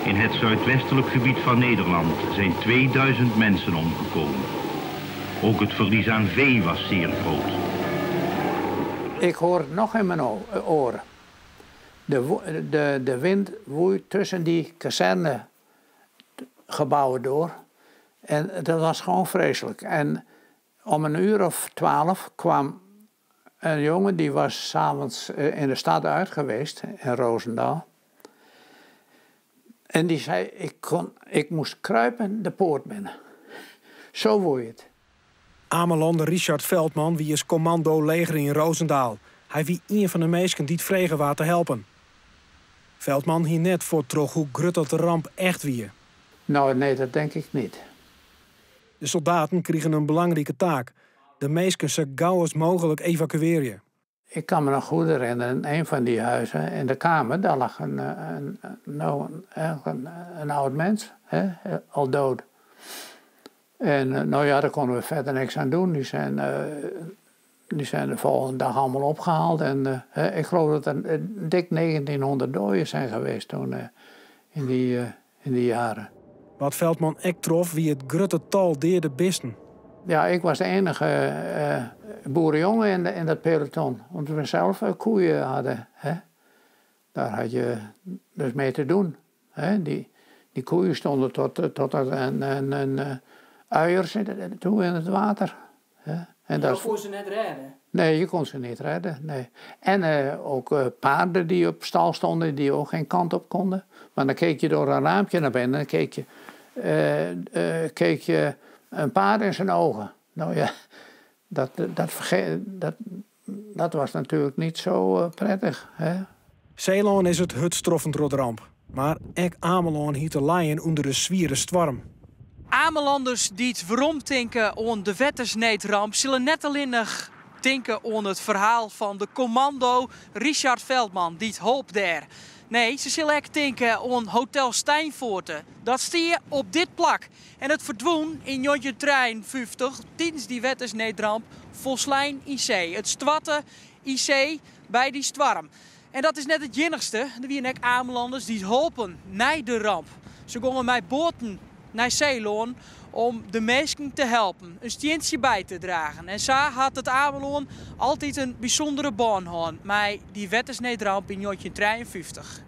In het zuidwestelijk gebied van Nederland zijn 2000 mensen omgekomen. Ook het verlies aan vee was zeer groot. Ik hoor het noch yn myn oaren. De wind woei tussen die kazernegebouwen door. En dat was gewoon vreselijk. En om een uur of 12 kwam een jongen die was 's avonds in de stad uit geweest, in Roosendaal. En die zei, ik moest kruipen de poort binnen. Zo woei het. Amelander Richard Veldman wie is commando leger in Roosendaal. Hy wie ien fan de minsken dy't frege waard te helpen. Veldman hie net foar troch hoe grut dat de ramp echt wie. Nou, nee, dat denk ik niet. De soldaten krigen in belangrike taak. De minsken sa gau as mooglik evakuearje. Ik kan me nog goed herinneren, in een van die huizen in de kamer, daar lag nou, een oud mens, hè, al dood. En nou ja, daar konden we verder niks aan doen. Die zijn de volgende dag allemaal opgehaald. En hè, ik geloof dat er dik 1900 doden zijn geweest toen in die jaren. Wat Veldman ek trof wie it grutte tal deade bisten. Ja, ik was de enige boerenjongen in dat peloton. Omdat we zelf koeien hadden. Hè. Daar had je dus mee te doen. Hè. Die koeien stonden tot een uiers toe in het water. Hè. En Je dat kon ze net redden? Nee, je kon ze niet redden. Nee. En ook paarden die op stal stonden, die ook geen kant op konden. Maar dan keek je door een raampje naar binnen en dan keek je een paard in zijn ogen. Nou ja, dat was natuurlijk niet zo prettig. Hè? Seelân is it hurdst troffen troch de ramp. Mar ek Amelân hie te lijen ûnder de swiere stoarm. Amelanders dy't weromtinke oan de wettersneedramp sille net allinnich tinke oan it ferhaal fan de kommando Richard Veldman dy't holp dêr. Nee, se sille ek tinke oan Hotel Steinvoorte. Dat stie op dit plak. En it ferdwûn yn 1953 tidens dy wettersneedramp folslein yn see. It stoarte yn see by dy stoarm. En dat is net it iennichste. Der wiene ek Amelanders dy't holpen nei de ramp. Se gongen mei boaten nei Seelân om de minsken te helpen, in stientsje by te dragen. En sa hat it Amelân altyd in bysûndere bân hân mei dy wettersneedramp yn 1953.